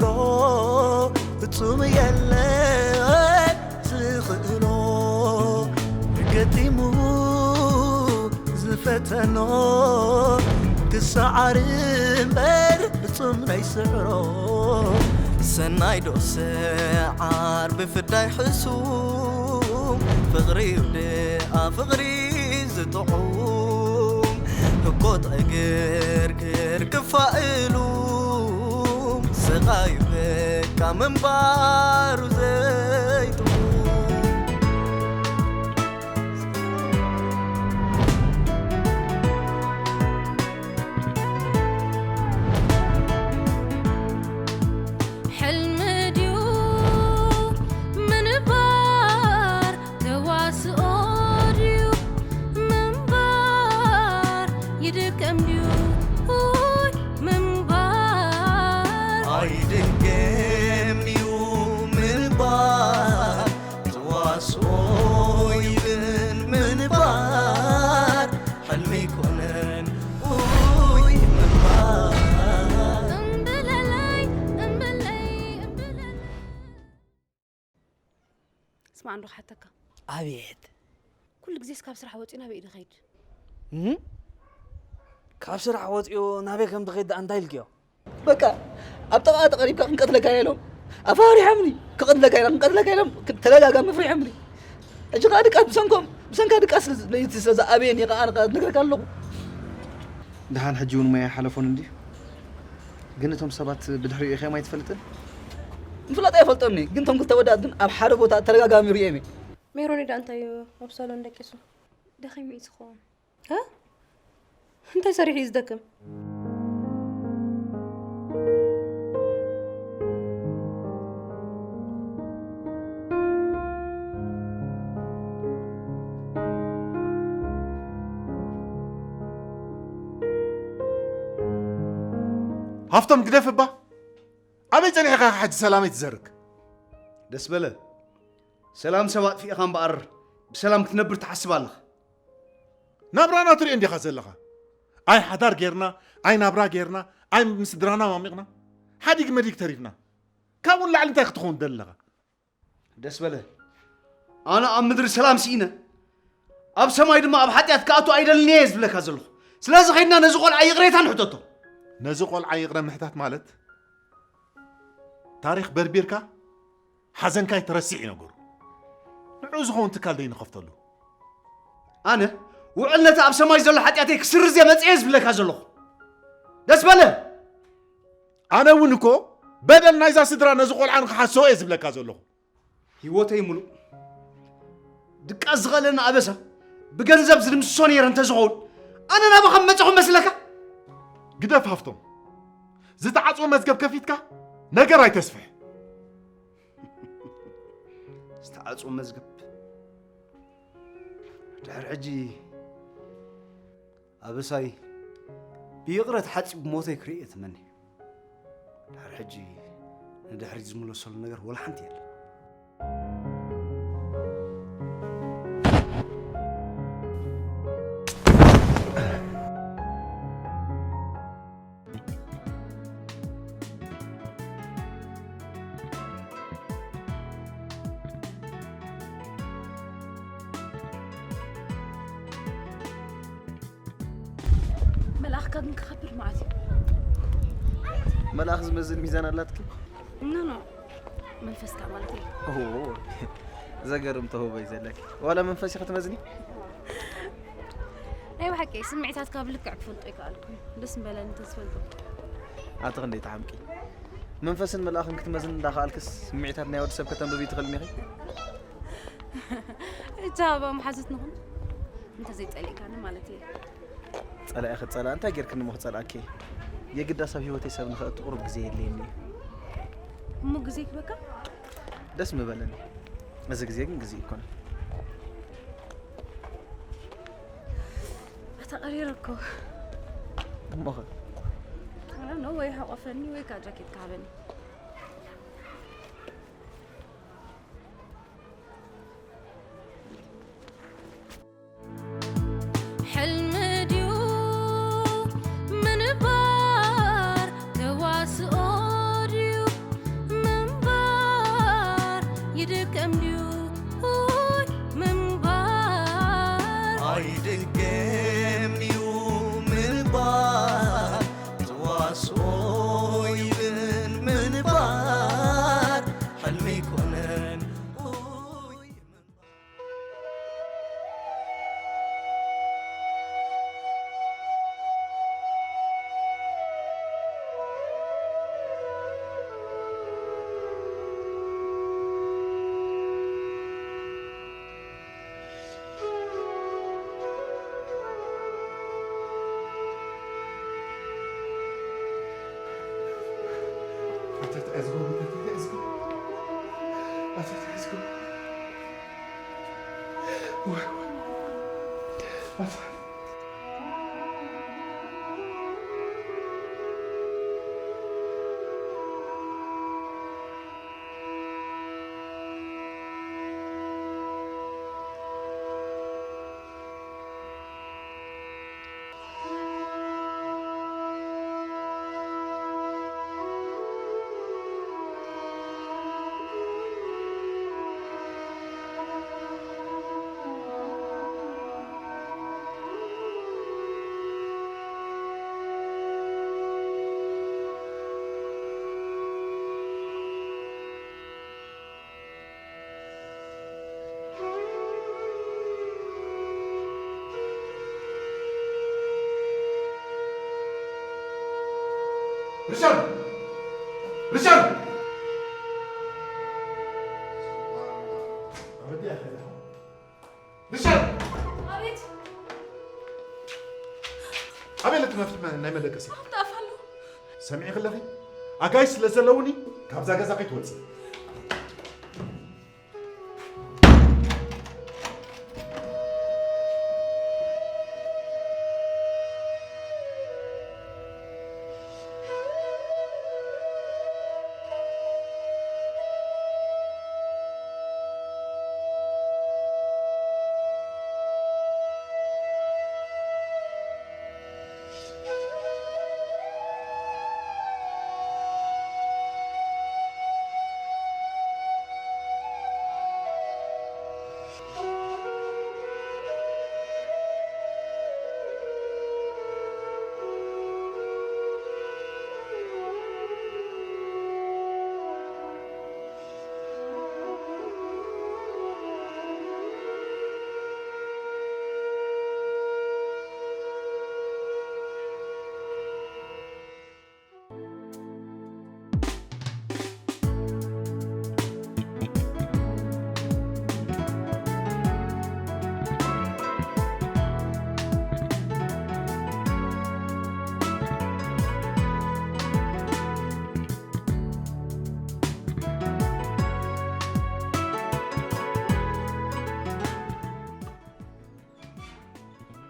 ሮ ፍጹም የለን ዝኽእሎ፣ ገጢሙ ዝፈተኖ፣ ክሰዓር እምበር ፍጹም ናይ ስዕሮ። ሰናይ ዶ ሰዓር ብፍዳይ ሕሱም፣ ፍቕሪ ደኣ ፍቕሪ ዝጥዑም፣ ህኮት ዕግርግር ክፋእሉ፣ ስቓዩ በቃ ምንባሩ ዘይጥዑም። ሕልሚ ድዩ ምንባር፣ ተዋስኦ ድዩ ምንባር፣ ይድከም ድዩ ውይ ምንባር። ኣይድገም ድዩ ምንባር፣ ተዋስኦ ይብን ምንባር፣ ሕልሚ ኣይኮነን ውይ ምንባር። እምብለለይ፣ እምብለይ፣ እምብለለይ። ስማዕ እንዶ ክሓተካ። ኣቤት። ኩሉ ግዜስ ካብ ስራሕ ወፂኡ ናበይ እዩ ዝኸይድ? እም? ካብ ስራሕ ወፂኡ ናበይ ከም ዝኸይድ ደኣ እንታይ ኢልክዮ? በቃ ኣብ ጥቓ ተቐሪብካ ክንቀትለካ ኢና ኢሎም ኣፋሪሖምኒ። ክቐትለካ ኢና፣ ክንቀትለካ ኢሎም ተደጋጋሚ ኣፍሪሖምኒ። ሕጂ ከኣ ድቃስ ብሰንኮም፣ ብሰንካ ድቃስ ለይቲ ስለ ዝኣበየኒ ከኣ ኣነ ከኣ ነግረካ ኣለኹ። ደሓን ሕጂ እውን ማይ ኣይሓለፎን እንድዩ። ግን እቶም ሰባት ብድሕሪኡ ኢኺኦም ኣይትፈልጥን? ምፍላጥ ኣይፈልጦምኒ፣ ግን እቶም ክልተ ወዳት ግን ኣብ ሓደ ቦታ ተደጋጋሚ ርእዮም እየ። ሜሮን ደኣ እንታይ እዩ ኣብ ሳሎን ደቂሱ? ደኺሙ እዩ ዝኸውን። እ? እንታይ ሰሪሑ እዩ ዝደክም? ሃፍቶም ግደፍ እባ። ኣበይ ጸኒሕካ ሕጂ ሰላመይ ትዘርግ? ደስ በለ። ሰላም ሰብ ኣጥፊእኻ እምበኣር ብሰላም ክትነብር ትሓስብ ኣለኻ። ናብራና ትሪኦ እንዲኻ ዘለኻ። ኣይ ሓዳር ጌርና፣ ኣይ ናብራ ጌርና፣ ኣይ ምስ ስድራና ማሚቕና። ሓዲግ መዲግ ተሪፍና። ካብኡ ንላዕሊ እንታይ ክትኸውን ደለኻ? ደስ በለ። ኣነ ኣብ ምድሪ ሰላም ስኢነ፣ ኣብ ሰማይ ድማ ኣብ ሓጢኣት ክኣቱ ኣይደልን እየ ዝብለካ ዘለኹ። ስለዚ ኸይድና ነዚ ቆልዓ ይቕሬታ ንሕተቶ። ነዚ ቆልዓ ይቕረ ምሕታት ማለት ታሪኽ በርቢርካ ሓዘንካ ኣይትረስዕ እዩ ነገሩ። ንዕኡ ዝኸውን ትካል ደይንኸፍተሉ። ኣነ ውዕል ነቲ ኣብ ሰማይ ዘሎ ሓጢኣተይ ክስርዝ እየ መጽየ ዝብለካ ዘለኹ። ደስ በለ። ኣነ እውን እኮ በደል ናይዛ ስድራ ነዚ ቆልዓ ንክሓስቦ እየ ዝብለካ ዘለኹ። ህይወተይ ሙሉእ ድቃስ ዝኸእለኒ ኣበሳ ብገንዘብ ዝድምስሶ ነይረ እንተዝኸውን ኣነ ናባኻ መጻኹ መስለካ? ግደፍ ሃፍቶም፣ ዝተዓጽወ መዝገብ ከፊትካ ነገር ኣይተስፍሕ። ዝተዓጽወ መዝገብ ድሕሪ ሕጂ ኣበሳይ ብይቕረ ተሓጺቡ ሞተይ ክርኢ እየ ትመኒ። ድሕሪ ሕጂ ንድሕሪት ዝምለሰሉ ነገር ወላ ሓንቲ የለን። መልኣኽካ ግን ክኸብድ መዓት እዩ። መልኣኽ ዝመዝን ሚዛን ኣላትኪ? ኖ፣ ኖ፣ መንፈስካ ማለት እዩ። ኦ፣ ዘገርም ተውህቦ እዩ ዘለኪ። ዋላ መንፈስ ኢኺ ትመዝኒ? ናይ ብሓቂ ስምዒታትካ ብልክዕ ክፈልጦ ኣይከኣልኩን። ደስ ምበለኒ እንተዝፈልጦ። ኣቲ ክንደይ ትሓምቂ። መንፈስን መልኣኽን ክትመዝኒ እንዳኸኣልክስ ስምዒታት ናይ ወዲ ሰብ ከተንብቢ ትኽእልኒ ኢኺ? እታ ኣብኦም ሓዙት ንኹን። እንተዘይጸሊእካኒ ማለት እየ። ጸላኢ ክጸልኣ እንታይ ጌርክኒ እሞ ክጸልኣኪ? የግዳስ ኣብ ህይወተይ ሰብ ንኸእቱ ቁሩብ ግዜ የድልየኒ እዩ። እሞ ግዜ ክበካ? ደስ ምበለኒ። እዚ ግዜ ግን ግዜ ኣይኮነን። ኣታ ቀሪረ እኮ። እሞኸ? ኣረ ኖ፣ ወይ ሓቆፈኒ ወይ ከዓ ጃኬት ክሃበኒ። ሕልሚ ድዩ ምንባር፣ ተዋስኦ ድዩ ተታሒዝኩ፣ ተታሒዝኩ፣ ኣታ ተታሒዝኩ። ወይ፣ ወይ፣ ኣታ። ርሻን! ርሻን! ርሻን! ኣቤት! ኣበይ ኣለቲ መፍትሒ ናይ መደቀሲ? ኣብቲ ኣፍ ኣሎ። ሰሚዒ ከለኺ? ኣጋይሽ ስለ ዘለውኒ ካብዛ ገዛ ከይትወፅእ።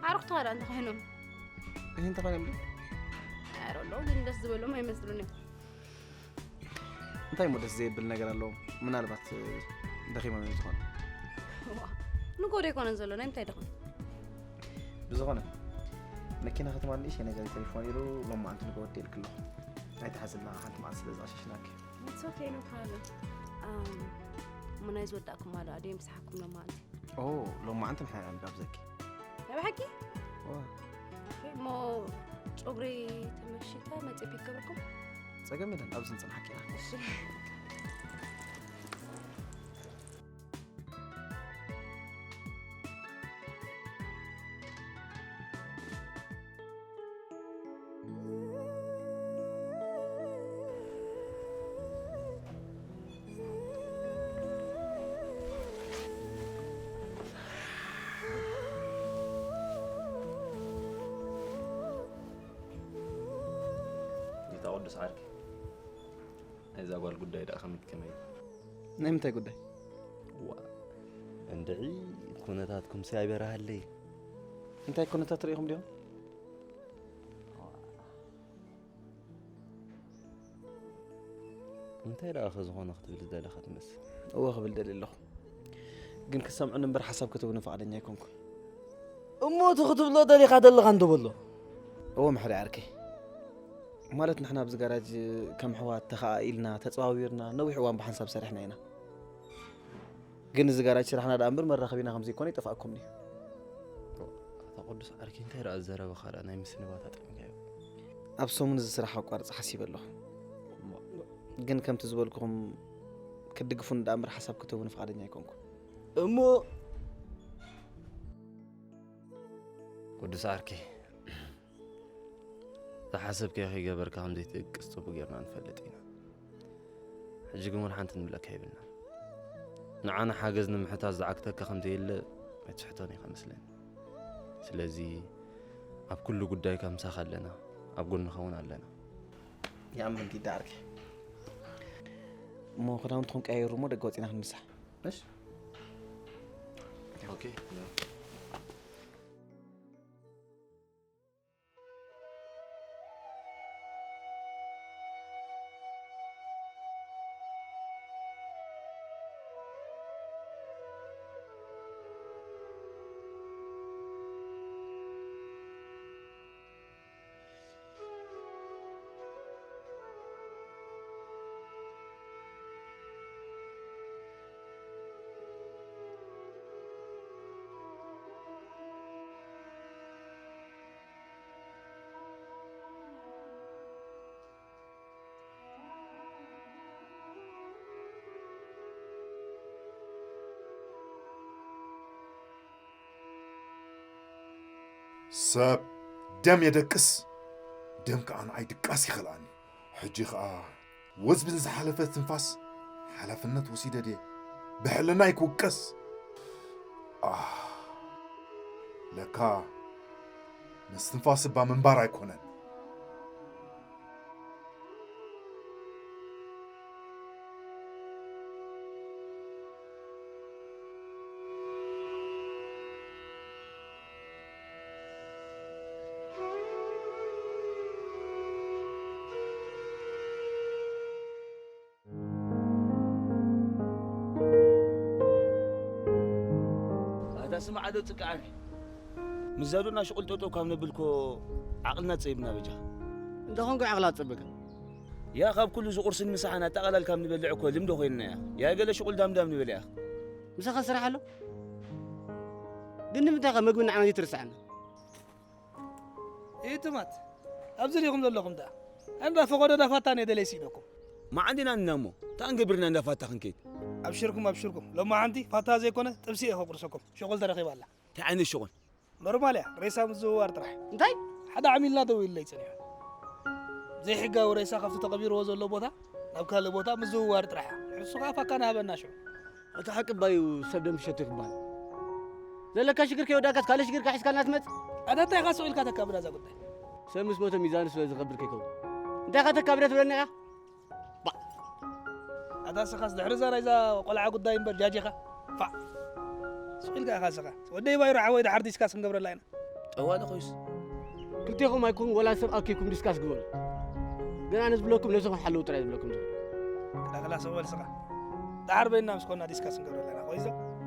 ኣዕሩኽትኻ ደኣ እንታይ ኮይኖም? እንታይ ኮይኖም ድዩ? ኣረ ኣለዉ፣ ግን ደስ ዝበሎም ኣይመስሉን እዮም። እንታይ እሞ ደስ ዘየብል ነገር ኣለዎም? ምናልባት፣ እ፣ ደኺሞም እዮም ዝኾኑ። ዋ፣ ንጎ ዶ ኣይኮነን ዘሎ? ናይ ምንታይ ደኾን? ብዝኾነ፣ መኪና ክትማል ንእሽተይ ነገር ተሪፍዋ ነይሩ፣ ሎማዓንቲ ንጎ ወዲኤልኪ ኣለኹ። ኣይትሓዝልና፣ ሓንቲ መዓልቲ ስለ ዝኣሸሽናኪ። It's okay, no problem. ኣም፣ እሞ ናይ ዝወዳእኩም ኣሎ፣ ኣደይ ምሳሓኩም ሎማዓንቲ። ኦ፣ ሎማዓንቲ ንሕና ኢና ንጋብዘኪ። ናይ ብሓቂ? ዋ። ኦኬ፣ እሞ ጨጉሪ ተመሺጠ መጺእ ፒክ ክገብረኩም? ጸገም የለን፣ ኣብዚ ንጽንሓኪ ኢና። እሺ። ጌታ ቅዱስ ዓርኪ፣ ናይዛ ጓል ጉዳይ ደኣ ከመይ ከመይ? ናይ ምንታይ ጉዳይ? ዋ፣ እንድዒ ኩነታትኩምሲ ኣይበርሃለይ። እንታይ ኩነታት ርኢኹም ዲኹም? እንታይ ደኣ ኸ ዝኾነ ክትብል ዝደለኻ ትመስል? እወ ክብል ደልየ ኣለኹ። ግን ክትሰምዑኒ እምበር ሓሳብ ክትህቡኒ ፍቓደኛ ኣይኮንኩን። እሞ እቲ ክትብሎ ደሊኻ ዘለኻ እንዶ በሎ። እወ ምሕሪ ዓርከይ። ማለት ንሕና ኣብዚ ጋራጅ ከም ኣሕዋት ተኸኣኢልና፣ ተጸዋዊርና፣ ነዊሕ እዋን ብሓንሳብ ሰሪሕና ኢና። ግን እዚ ጋራጅ ስራሕና ደኣ እምበር መራኸቢና ከም ዘይኮነ ይጠፍኣኩም እዩ። ኣታ ቅዱስ ዓርኪ፣ እንታይ ደኣ ዘረባኻ ደኣ ናይ ምስንባት ኣጠሚካዮ? ኣብ ሰሙን እዚ ስራሕ ኣቋርጽ ሓሲበ ኣለኹ። እሞ ግን ከምቲ ዝበልኩኹም ክትድግፉኒ ደኣ እምበር ሓሳብ ክትህቡኒ ፍቓደኛ ኣይኮንኩን። እሞ ቅዱስ ዓርከይ፣ ዝሓሰብካዮ ከይገበርካ ከም ዘይትድቅስ ጽቡቕ ጌርና ንፈልጥ ኢና። ሕጂ ግን ወላ ሓንቲ ንብለካ የብልናን። ንዓና ሓገዝ ንምሕታት ዝዓግተካ ከም ዘየለ ኣይትስሕቶን ኢኻ መስለኒ። ስለዚ ኣብ ኩሉ ጉዳይካ ምሳኻ ኣለና፣ ኣብ ጎንኻ እውን ኣለና። ይኣምን ጊዳ ዓርከይ። እሞ ክዳውንትኹም ቀያይሩ እሞ ደገ ወፂና ክንምሳሕ። እሺ። ኦኬ። ሰብ ደም የደቅስ፣ ደም ከኣ ንኣይ ድቃስ ይኸልኣኒ። ሕጂ ኸኣ ወዝ ብዝሓለፈ ትንፋስ ሓላፍነት ወሲደ ድየ ብሕልናይ ክውቀስ? ኣህ፣ ለካ ምስትንፋስ እባ ምንባር ኣይኮነን። ኣታ ስምዓ ዶ ጽቃዕኒ። ምስ ዛዶና ሽቁል ጠጠው ካብ ነብል እኮ ዓቕልና ጸይብና በጃ። እንተ ኾንኩ ዓቕላ ትጸበካ። ያ ካብ ኩሉ ዝቑርስን ምሳሕን ኣጠቓላል ካብ ንበልዕ እኮ ልምዶ ኮይንና እያ። ያ ገለ ሽቁል ዳምዳም ንበል እያ። ምሳኻ ስራሕ ኣሎ? ግን ንምንታይ ከ መግቢ ንዓና ዘይትርስዓና? ኢትማት ኣብዚ ዲኹም ዘለኹም ደኣ? ኣንዳ ፈቐዶ ዳፋታ ነደለይ ሲደኩም። መዓንዲና እንና እሞ ታንገብርና እንዳ ፋታ ክንከይድ። ኣብሽርኩም ኣብሽርኩም ሎማዓንቲ ፋታ ዘይኮነ ጥብሲ እየ ከቁርሰኩም። ሸቆል ተረኺባ ኣላ። እንታይ ዓይነት ሸቆል? ኖርማል እያ ሬሳ ምዝውዋር ጥራሕ። እንታይ? ሓደ ዓሚልና ደው ኢለይ ጸኒሑ። ዘይሕጋዊ ሬሳ ካብቲ ተቐቢርዎ ዘሎ ቦታ ናብ ካልእ ቦታ ምዝውዋር ጥራሕ እያ። ንሱ ከኣ ፋካ ንሃበና ሽዑ። እቲ ሓቂ እባ እዩ ሰብ ደም ትሸቱ ክበሃል። ዘለካ ሽግር ከይወዳእካስ ካልእ ሽግርካ ሒዝካልና ትመጽእ? ኣታ እንታይ ኢኻ ስቕ ኢልካ ተካብዳ እዛ ጉዳይ? ሰብ ምስ ሞተ ሚዛኑ ስለ ዝኸብር ከይከውን። እንታይ ኢኻ ተካብዳ ትብለና ኢኻ? ባእ። ኣታ ስኻስ ድሕሪ እዛ ናይዛ ቆልዓ ጉዳይ እምበር ጃጂኻ። ፋእ። ስቕ ኢልካ ኢኻ ስኻ። ወደይ ባይሮ ሓወይ ድሓር ዲስካስ ክንገብረላ ኢና። ጠዋሊ ኮይስ ክልቴኹም ኣይኮን ወላ ሰብ ኣኪኩም ዲስካስ ግበሩ። ግን ኣነ ዝብለኩም ነብስኹም ሓልዉ ጥራይ ዝብለኩም ዘሎ። ክላ ክላ ስቕ በል ስኻ። ደሓር በይንና ምስ ኮና ዲስካስ ንገብረለና ኮይዞ።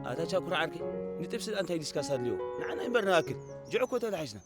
ኣታ ቻኩር ዓርከይ ንጥብሲ ደኣ እንታይ ዲስካስ ኣድልዮ ንዓና እምበር ንኣክል ጅዕ እኮ ተላሒስና።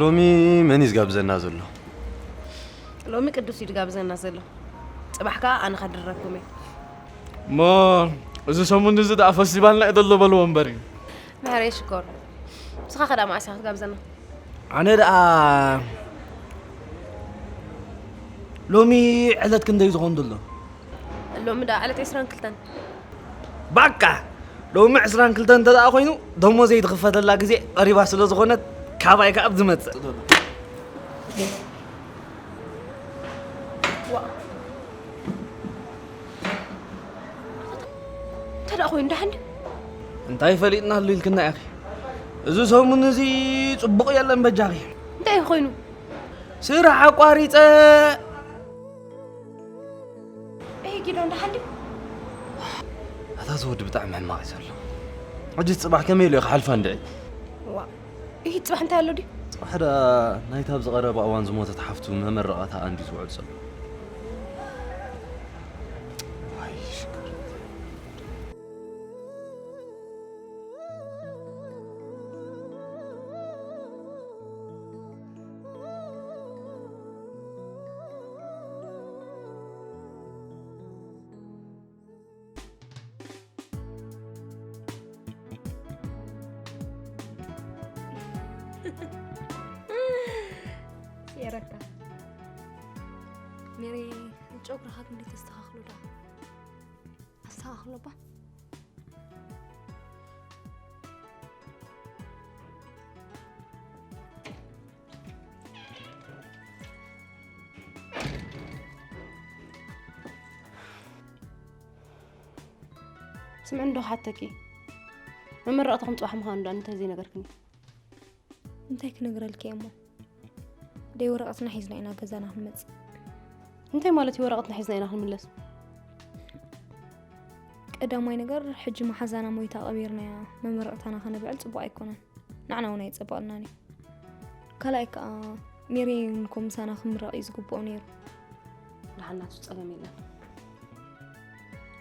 ሎሚ መን እዩ ዝጋብዘና ዘሎ? ሎሚ ቅዱስ እዩ ዝጋብዘና ዘሎ። ጽባሕ ከኣ ኣነ ከድረኩም እየ። እሞ እዚ ሰሙን እዚ ደኣ ፈስቲቫልና እዩ ዘሎ በልዎ እምበር እዩ። ምሕረይ ሽኮር፣ ንስኻ ከዳ መዓስ ኢኻ ክትጋብዘና? ኣነ ደኣ ሎሚ ዕለት ክንደይ ዝኾን ዘሎ? ሎሚ ደኣ ዕለት ዕስራን ክልተን። ባቃ ሎሚ ዕስራን ክልተን እንተ ደኣ ኮይኑ ደሞዘይ ትኽፈተላ ግዜ ቀሪባ ስለ ዝኾነት ካባይ ከኣ ኣብ ዝመጽእ ዘሎ። ዋእ፣ እንታይ ደኣ ኮይኑ ደሓን ድዩ? እንታይ ፈሊጥና ኣሉ ኢልክና ኢኺ? እዚ ሰሙን እዚ ጽቡቕ የለን በጃኺ። እንታይ እዩ ኮይኑ? ስራሕ ኣቋሪጸ። እይ ጊዶን ደሓን ድዩ? ኣታ እዚ ወዲ ብጣዕሚ ሕማቕ እዩ ዘሎ። ሕጂ ጽባሕ ከመይ ኢሉ እዩ ክሓልፋ እንድዒ? ዋ፣ እይ ጽባሕ እንታይ ኣሎ ድዩ? ጽባሕ ደኣ ናይታ ኣብዚ ቀረባ እዋን ዝሞተት ሓፍቱ መመረቐታ ኣንዲ ዝውዕል ዘሎ። ዋይ ሽግር። የረካ ሜሪ፣ ጨጉርኻ ክንደይ ተስተኻኽሎ ዳ ኣስተኻኽሎ ባ። ስምዕኒ ዶ ክሓተኪ፣ መመረቕትኹም ፅባሕ ምዃኑ ዳ እንታይ ዘይነገርክኒ? እንታይ ክነግረልኪ እየ እሞ፣ ደይ ወረቐትና ሒዝና ኢና ገዛና ክንመፅእ። እንታይ ማለት እዩ ወረቐትና ሒዝና ኢና ክንምለስ? ቀዳማይ ነገር፣ ሕጂ መሓዛና ሞይታ ቀቢርናያ መመረቕታና ከነብዕል ፅቡቕ ኣይኮነን። ንዓና እውን ኣይፀበቐልናን እዩ። ካልኣይ ከዓ፣ ሜሪ እውን ኮ ምሳና ክምረቕ እዩ ዝግብኦ ነይሩ። ደሓን ናቱ ፀገም የለን።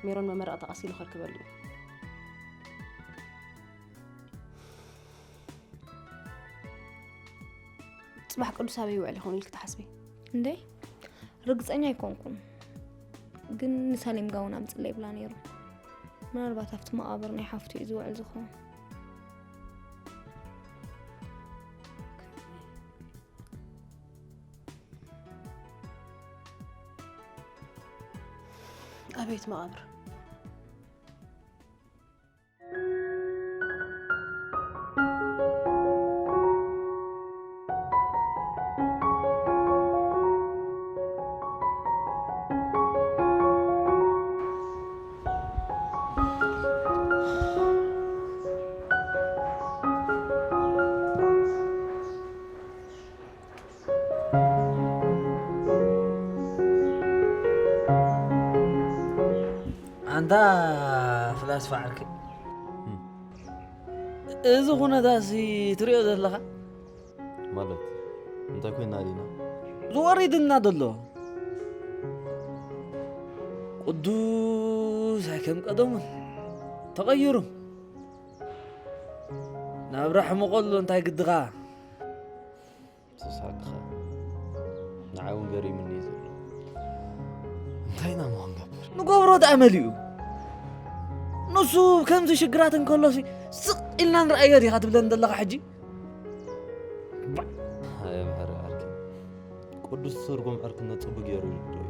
ሜሮን መመረቕታ ቀስ ኢሉ ከርክበሉ እዩ። ፅባሕ ቅዱስ ኣበይ ይውዕል ይኸውን ኢልኪ ትሓስቢ? እንዴ፣ ርግፀኛ ኣይኮንኩን፣ ግን ንሳሌም ጋውን ኣምፅለ ይብላ ነይሩ። ምናልባት ኣብቲ መቓብር ናይ ሓፍቱ እዩ ዝውዕል ዝኸውን። ኣቤት መቓብር። ኣንታ ፍላስፋ ዓርከይ፣ እዚ ኩነታሲ ትሪኦ ዘለኻ? ማለት እንታይ ኮይና ዲና? ዝወሪድና ዘሎ ቅዱስ ኣይከም ቀደሙን ተቐይሩ። ናብ ራሕሚ ቆሎ እንታይ ግድኻ? ተሳቅኻ ንዓይ እውን ገሪሙኒ እዩ ዘሎ። እንታይ ኢና እሞ ክንገብር? ንገብሮ ደኣ መሊኡ። ንሱ ከምዚ ሽግራት እንከሎሲ ስቕ ኢልና ንረኣዮ ዲኻ ትብለኒ ዘለኻ ሕጂ? ኣየ ምሕረ ዓርኪ፣ ቅዱስ ትርጉም ዕርክነት ጽቡቅ ገይሩ ይርድኦ እዩ።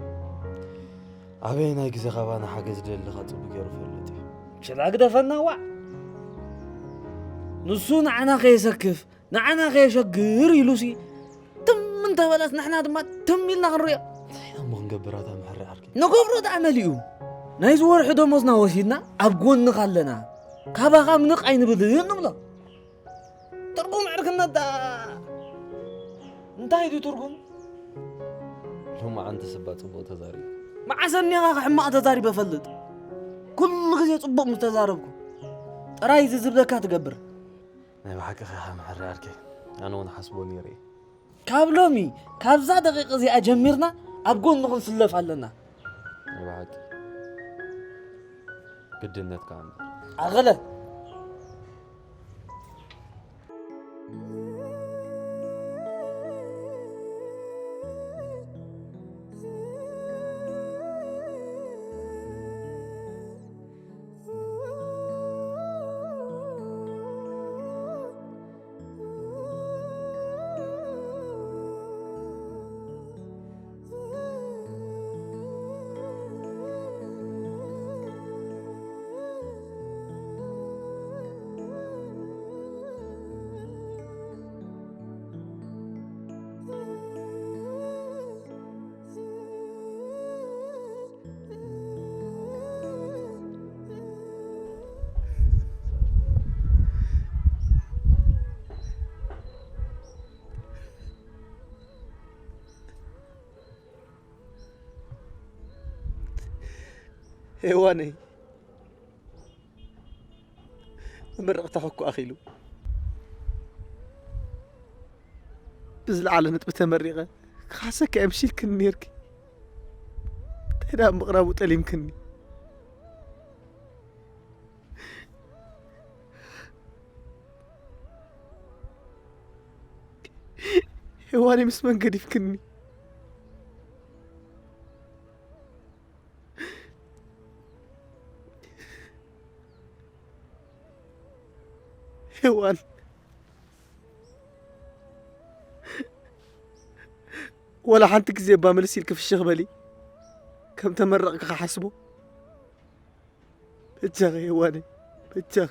ኣበየናይ ግዜ ካባና ሓገዝ ደሊ ኸ ጽቡቅ ገይሩ ፈልጥ እዩ። ችላ ግደፈና ዋዕ። ንሱ ንዓና ከየሰክፍ ንዓና ከየሸግር ኢሉሲ ትም እንተበለስ ንሕና ድማ ትም ኢልና ክንሪኦ። እንታይ ኢና እሞ ክንገብር ኣታ ምሕረ ዓርኪ? ንገብሮ ደኣ መሊኡ። ናይዚ ወርሒ ደሞዝና ወሲድና ኣብ ጎንኻ ኣለና። ካባኻ ምንቕ ኣይንብልን ንብሎ። ትርጉም ዕርክነት ደኣ እንታይ ድዩ ትርጉም? ሎማዓንቲ ስባ ጽቡቕ ተዛሪቡ። መዓስ እኒኻ ሕማቕ ተዛሪበ እፈልጥ? ኩሉ ግዜ ጽቡቕ ምስ ተዛረብኩ ጥራይ እዚ ዝብለካ ትገብር። ናይ ብሓቂ ኢኻ ምሕረ ዓርከይ፣ ኣነ እውን ሓስቦ ነይረ እየ። ካብ ሎሚ ካብዛ ደቂቕ እዚኣ ጀሚርና ኣብ ጎንኹም ስለፍ ኣለና። ናይ ብሓቂ ግድነት ከዓ እምበር። ኣኸለ ሄዋነይ፣ መመረቕታኺ እኮ ኣኺሉ። ብዝለዓለ ነጥቢ ተመሪቐ ክኻሰኪ ኣይምሽ ኢልክኒ ነይርኪ። እንታይ ደኣ ምቕራቡ ጠሊምክኒ? ሄዋነይ፣ ምስ መን ገዲፍክኒ? ሄዋን፣ ወላ ሓንቲ ግዜ እባ ምልስ ኢልኪ ፍሽኽ በሊ። ከም ተመረቕኪ ክሓስቦ። በጃኺ ሄዋነይ፣ በጃኺ።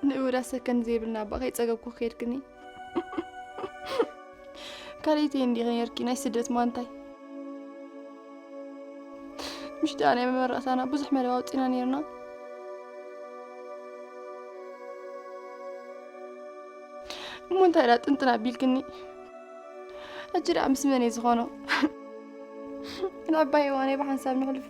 ንእውዳ ሰከንድ ዘይብልና እባ ከይጸገብኩ ከይድክኒ። ካልኢተይ እንዲኺ ነርኪ ናይ ስደት ማንታይ። ምሽ ደኣ ናይ መመረቕታና ብዙሕ መደብ ኣውጺና ነይርና። እሞ እንታይ ደኣ ጥንጥን ኣቢልክኒ? ሕጂ ደኣ ምስ መን እየ ዝኾኖ? ንዕባይ እዋነይ ብሓንሳብ ነሕልፎ።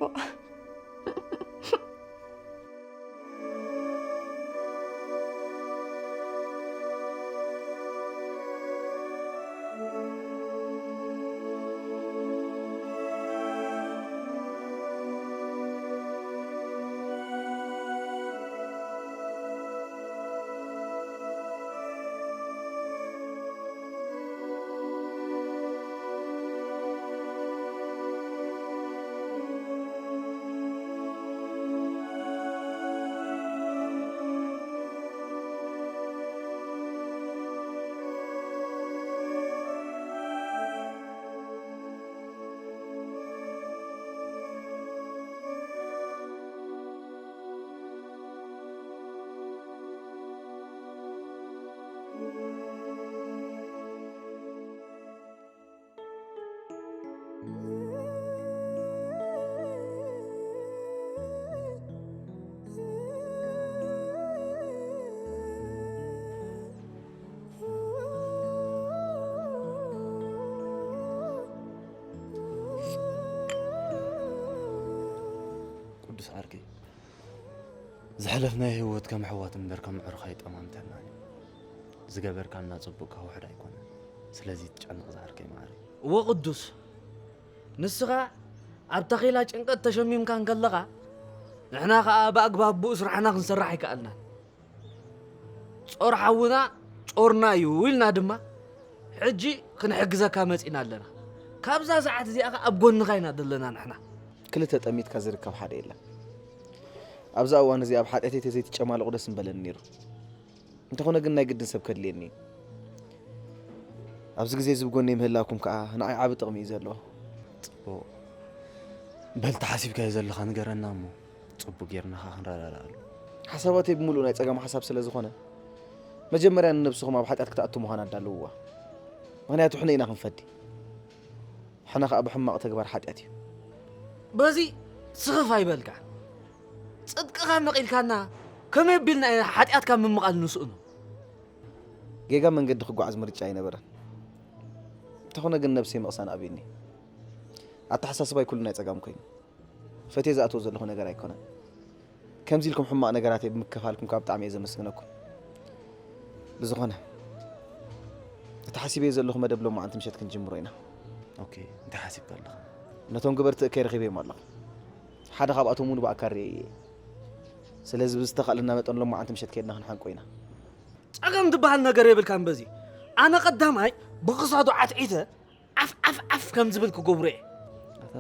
ቅዱስ ዓርከይ፣ ዝሕለፍናዮ ህይወት ከም ኣሕዋት እምበር ከም ኣዕሩኽ ኣይጠማምተናን እዩ። ዝገበርካልና ጽቡቕ ካብ ውሕድ ኣይኮነን። ስለዚ ትጨነቕ ዝዓርከይ መዓረይ። እወ ቅዱስ፣ ንስኻ ኣብ ታኺላ ጭንቀት ተሸሚምካ እንከለኻ፣ ንሕና ኸኣ ብኣግባብ ብኡ ስራሕና ክንሰርሕ ኣይከኣልናን። ጾር ሓውና ጾርና እዩ ኢልና ድማ ሕጂ ክንሕግዘካ መጺና ኣለና። ካብዛ ሰዓት እዚኣ ኸኣ ኣብ ጎንኻ ኢና ዘለና ንሕና። ክልተ ጠሚትካ ዝርከብ ሓደ የለን። ኣብዛ እዋን እዚኣ ኣብ ሓጢኣተይ ተዘይትጨማለቑ ደስ ምበለኒ ነይሩ። እንተኾነ ግን ናይ ግድን ሰብ ከድልየኒ እዩ። ኣብዚ ግዜ እዚ ብጎነይ ምህላውኩም ከኣ ንዓይ ዓቢ ጥቕሚ እዩ ዘለዎ። ጽቡቕ። በል፣ ተሓሲብካዮ ዘለኻ ንገረና እሞ፣ ጽቡቕ ጌርና ኸኣ ክንረዳድኣሉ። ሓሳባተይ ብምሉእ ናይ ጸገም ሓሳብ ስለ ዝኾነ፣ መጀመርያ ንነብስኹም ኣብ ሓጢኣት ክትኣቱ ምዃን ኣዳልውዋ። ምኽንያቱ ሕነ ኢና ክንፈዲ። ሕነ ኸኣ ብሕማቕ ተግባር ሓጢኣት እዩ። በዚ ስኽፍ ኣይበልካ። ጽድቅኻ መቒልካና፣ ከመይ ኣቢልና ኢና ሓጢኣትካ ምምቓል ንስእኖ? ጌጋ መንገዲ ክጓዓዝ ምርጫ ኣይነበረን። እንተኾነ ግን ነብሰይ ምቕሳን ኣብዩኒ። ኣተሓሳስባይ ኩሉ ናይ ጸጋም ኮይኑ። ፈትየ ዝኣትዎ ዘለኹ ነገር ኣይኮነን። ከምዚ ኢልኩም ሕማቕ ነገራተይ ብምክፋልኩም ካብ ብጣዕሚ እየ ዘመስግነኩም። ብዝኾነ እቲ ሓሲበዮ ዘለኹ መደብ ሎማዓንቲ ምሸት ክንጅምሮ ኢና። ኦኬ፣ እንታይ ሓሲብካ ኣለኻ? ነቶም ግበርቲ እከይ ረኺበዮም ኣለኹ። ሓደ ካብኣቶም እውን ብኣካል ርእየ እየ። ስለዚ ብዝተኻእለና መጠን ሎማዓንቲ ምሸት ከይድና ክንሓንቆ ኢና። ጸገም ዝበሃል ነገር የብልካን በዚ። ኣነ ቀዳማይ ብኽሳዱ ዓትዒተ ዓፍ ዓፍ ዓፍ ከም ዝብል ክገብሮ እየ። ኣታ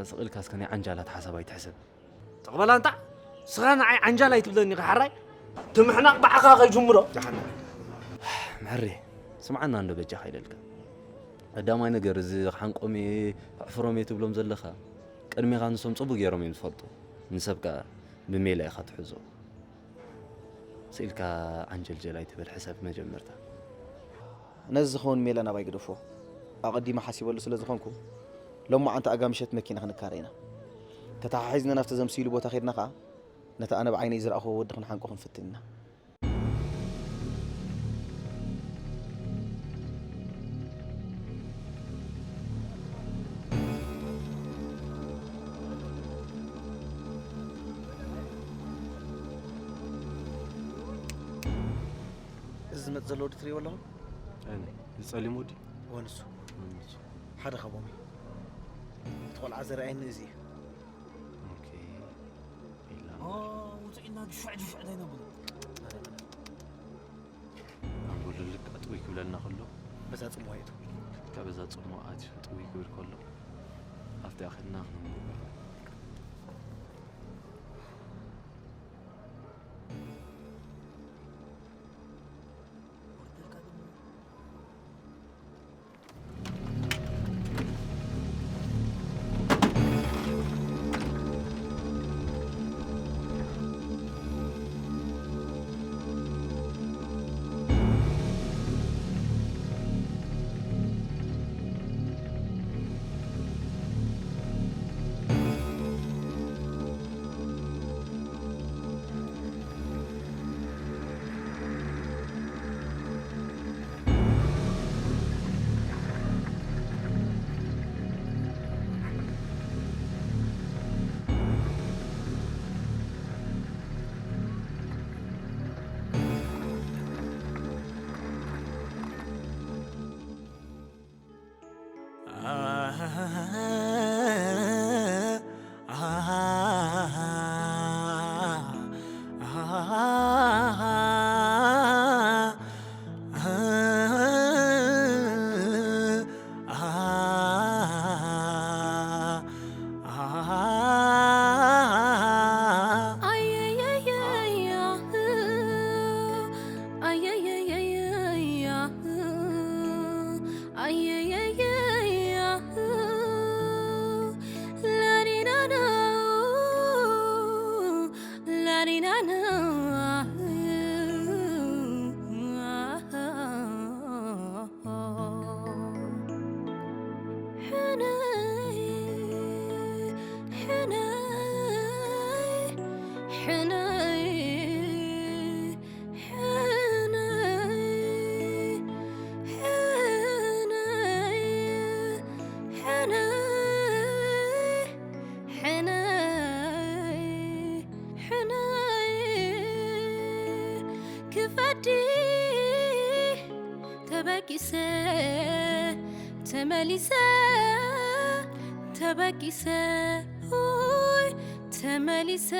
ስቕ ኢልካ እስከ ናይ ዓንጃላት ሓሳብ ኣይትሕሰብ። ተቕበላ እንታ ስኻ ንዓይ ዓንጃል ኣይትብለኒ ኢኻ ሓራይ። ትምሕናቕ ብዓኻ ከይጅምሮ። ምሕሬ ስምዓና እንዶ በጃኻ ኢለልካ። ቀዳማይ ነገር እዚ ክሓንቆም እየ ክዕፍሮም እየ ትብሎም ዘለኻ ቅድሜኻ ንሶም ጽቡቕ ገይሮም እዮም ዝፈልጡ። ንሰብ ከኣ ብሜላ ኢኻ ትሕዞ። ስኢልካ ዓንጀልጀል ኣይትበል ሕሰብ መጀመርታ። ነዚ ዝኸውን ሜላ ናባይ ግደፎ። ኣቐዲመ ሓሲበሉ ስለ ዝኾንኩ ሎማዓንቲ ኣጋ ምሸት መኪና ክንካረ ኢና። ተተሓሒዝና ናብቲ ዘምስይሉ ቦታ ኸድና ኸኣ ነቲ ኣነ ብዓይነይ ዝረኣኽዎ ወዲ ክንሓንቆ ክንፍትን ኢና። እዚ ዝመጽእ ዘሎ ወዲ ትርእይዎ ኣለኹም? ኣነ ዝጸሊም ወዲ ወንሱ ሓደ ካብኦም እዩ። እቲ ቆልዓ ዘርኣየኒ እዚ እዩ። ኦኬ ኢላ ውፅኢና ድሹዕ ድሹዕ ዘይነብሉ ኣንጎሉ ልክዕ ጥውይ ክብለልና ከሎ በዛ ጽምዋ ይእትው። ልክዕ በዛ ጽምዋ ኣትዩ ጥውይ ክብል ከሎ ኣብቲ ኣኽልና ክንንብር ሕነይ ሕነይ ክፈዲ ተበጊሰ ተመሊሰ ተበጊሰ ኡይ ተመሊሰ